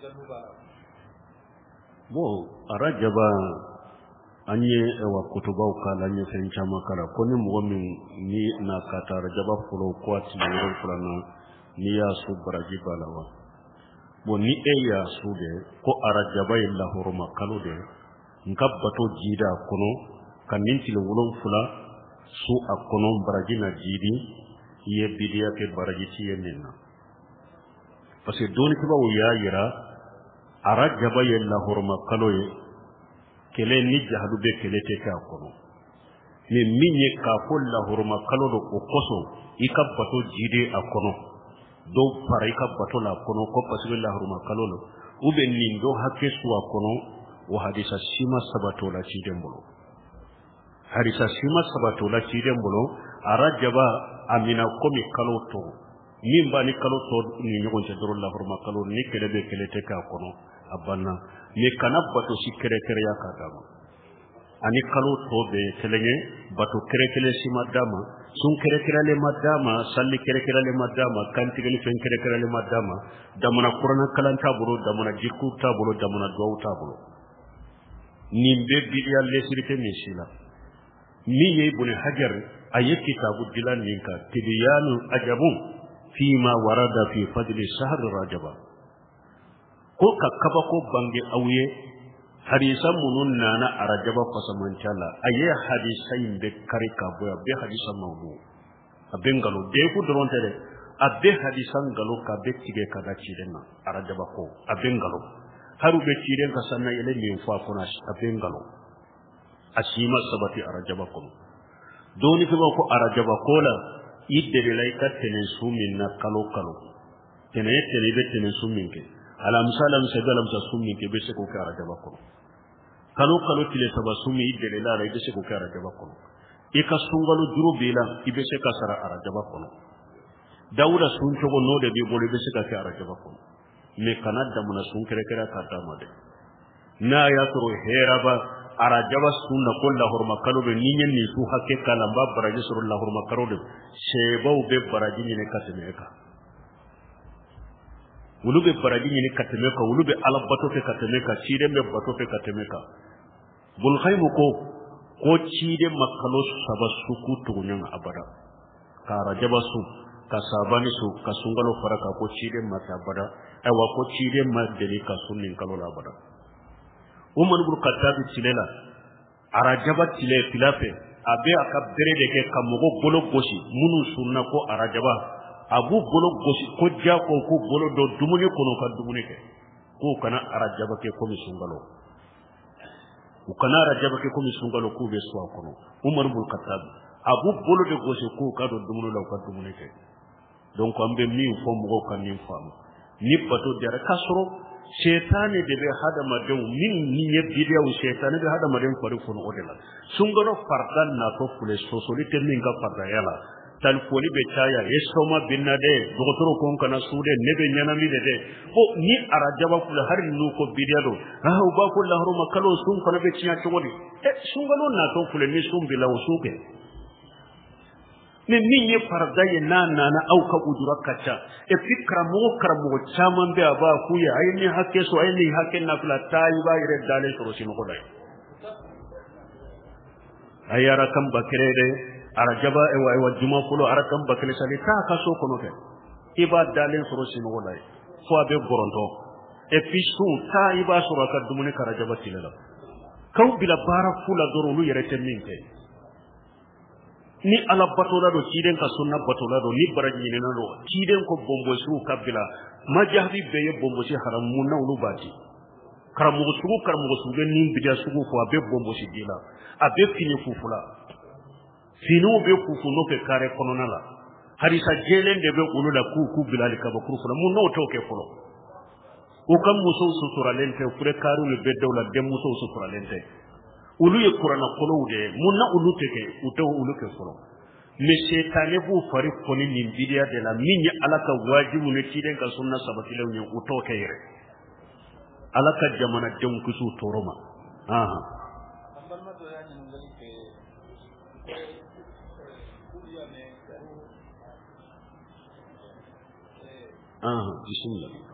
Dalu b'a la. Bon, arajaba, an ye ɛwa kutubaw k'a la, an ye fɛn caman k'a la ko ni mɔgɔ min ni na ka taa arajaba fɔlɔ ko a tile 7 na, n'i y'a sun baraji b'a la wa? Bon, ni e y'a sun de ko arajaba ye lahɔrɔma kalo de, n ka bato jida a kɔnɔ ka nin tile 7 sun a kɔnɔ, baraji na jidi, i ye bidiya kɛ, baraji ti ye nin na. Parce que dɔnnikɛbaaw y'a yira arajaba ye lahɔrɔma kalo ye, kɛlɛ ni jahadu bɛ kɛlɛ tɛ kɛ a kɔnɔ. Mais min ye k'a fɔ lahɔrɔma kalo don, o kosɔn i ka bato jidi a kɔnɔ, dɔw fara i ka bato la a kɔnɔ ko parce que lahɔrɔma kalo don, ou bien nin dɔ hakɛ su a kɔnɔ, o hadisa si ma sabati o la ciden bolo. Hadisa si ma sabati o la ciden bolo. Arajaba a mina komi kalo tɔ, min b'a ni kalo tɔ ni ɲɔgɔn cɛ dɔrɔn lahɔrɔma kalo, ni kɛlɛ bɛ kɛlɛ tɛ k'a kɔnɔ, a banna. Mais kana bato si kɛrɛkɛrɛya k'a d'a ma, ani kalo tɔ bɛɛ ye kelen ye, bato kɛrɛkɛrɛ si ma d'a ma, sun kɛrɛkɛrɛlen ma d'a ma, sali kɛrɛkɛrɛlen ma d'a ma, kantigɛli fɛn kɛrɛkɛrɛlen ma d'a ma, damana kuranɛ kalan t'a bolo, damana jiku t'a bolo, damana duwawu t'a bolo. Nin bɛɛ bidiya lesiri tɛ nin si la. Min ye Ibn Hajar, a ye kitabu dilan nin kan, tibiyanu ajabu fima warada fi fadli shahr rajaba, ko ka kabako bange aw ye hadisa minnu nana arajaba fasamanca la. A ye hadisa in bɛ kari ka bɔ a bɛ hadisa mawdu, a bɛ nkalon deku dɔrɔn tɛ dɛ, a bɛ hadisa nkalon k'a bɛ tigɛ ka da ciden na arajaba ko, a bɛ nkalon hali u bɛ ciden ka sanna yɛlɛ min fɔ a kɔnɔ, a bɛ nkalon, a si ma sabati arajaba kɔnɔ. Dɔnnikɛbaaw ko arajaba ko la, i delila i ka tɛnɛn sun min na kalo kalo, tɛnɛn ye tɛnɛn, i bɛ tɛnɛn sun min kɛ, alamisa alamisa i bɛ alamisa sun min kɛ, i bɛ se k'o kɛ arajaba kɔnɔ. Kalo kalo tile 3 sun min i delila a la, i bɛ se k'o kɛ arajaba kɔnɔ. I ka sunkalo juru b'i la, i bɛ se ka sara arajaba kɔnɔ. Dawuda sun cogo n'o de b'i bolo, i bɛ se ka kɛ arajaba kɔnɔ. Mais kana damana sun kɛrɛkɛrɛ k'a d'a ma dɛ. N'a y'a sɔrɔ hɛrɛba arajaba sun na ko lahɔrɔma kalo don, ni n ye nin sun hakɛ k'a la, n b'a baraji sɔrɔ lahɔrɔma kalo don. Sɛbaw bɛ baraji ɲini ka tɛmɛ e kan, olu bɛ baraji ɲini ka tɛmɛ kan, olu bɛ ala bato kɛ ka tɛmɛ kan, ciden bɛ bato kɛ ka tɛmɛ kan. Bulkayimu ko ciden ma kalo 3 suku tugu ɲɔgɔn kan abada, ka arajaba sun, ka sabani sun, ka sunkalo fara kan, ko ciden ma kɛ abada. Ayiwa, ko ciden ma deli ka sun nin kalo la abada. Umar ibn Khattab tile la, arajaba tile fila fɛ, a bɛ a ka bere de kɛ ka mɔgɔw bolo gosi minnu sunna ko arajaba, a b'u bolo gosi ko diyago k'u bolo don dumuni kɔnɔ ka dumuni kɛ, k'u kana arajaba kɛ komi sunkalo, u kana arajaba kɛ komi sunkalo, k'u bɛ sun a kɔnɔ. Umar ibn Khattab a b'u bolo de gosi k'u ka don dumuni la, u ka dumuni kɛ. Donc an bɛ min fɔ mɔgɔw ka nin faamu, ni bato diyara k'a sɔrɔ sɛtanɛ de bɛ hadamadenw min ni ye bidiyaw, sɛtanɛ bɛ hadamaden fari foni o de la. Sunkalo farida natɔ filɛ, sɔsɔli tɛ min ka faridaya la, talifoli bɛ caya, esoma bɛ na dɛ, dɔgɔtɔrɔ ko n kana su dɛ, ne bɛ ɲɛnami de dɛ. Bon, ni arajaba filɛ, hali n'u ko bidiya don, u b'a ko lahɔrɔma kalo sun fana bɛ tiɲɛ cogo di? Sunkalo natɔ filɛ, ni sun b'i la, o sun kɛ. Ni min ye farida ye n'a nana, aw ka ujura ka ca. Et puis karamɔgɔ caman bɛ a b'a f'u ye, a ye nin hakɛ sɔrɔ, a ye nin hakɛ nafila, taa i b'a yɛrɛ dalen sɔrɔ sinɔgɔ la yen. A ye arakan 1000 dɛ, arajaba, ayiwa, ayiwa, juma fɔlɔ arakan 1000 sali, taa a ka so kɔnɔ kɛ, i b'a dalen sɔrɔ sinɔgɔ la yen fo a bɛ gɔrɔntɔ. Et puis sun, taa i b'a sɔrɔ a ka dumuni kɛ arajaba tile la. K'aw bila baara fu la dɔrɔn, olu yɛrɛ tɛ min kɛ. Ni ala batola don, ciden ka sunna batola don, ni baraji ɲinina don, ciden ko bɔnbɔsiw ka bila majahabi bɛɛ ye bɔnbɔsi haramu, mun na olu b'a di? Karamɔgɔ sugu karamɔgɔ sugu bɛ nin bidiya sugu fɔ, a bɛ bɔnbɔsi di la, a bɛ fini fufu la, finiw bɛ fufu n'o kɛ kare kɔnɔna la, hadisa jɛlen de bɛ olu la k'u bila ali kabakuru fɔlɔ, mun n'o t'o kɛ fɔlɔ? U ka musow suturalen tɛ, fure kariw de bɛ dɔw la, denmusow suturalen tɛ, olu ye kuranna kolow de ye, mun na olu tɛ kɛ, u tɛ olu kɛ fɔlɔ? Mais sɛtanɛ b'u fari kɔni nin bidiya de la, min ye ala ka wajibu ni ciden ka sunna sabatilenw ye, u t'o kɛ yɛrɛ. Ala ka jamanadenw kisi u tɔɔrɔ ma. An balima dɔ y'a ɲininkali kɛ ko k'olu y'a mɛn ko Bisimila.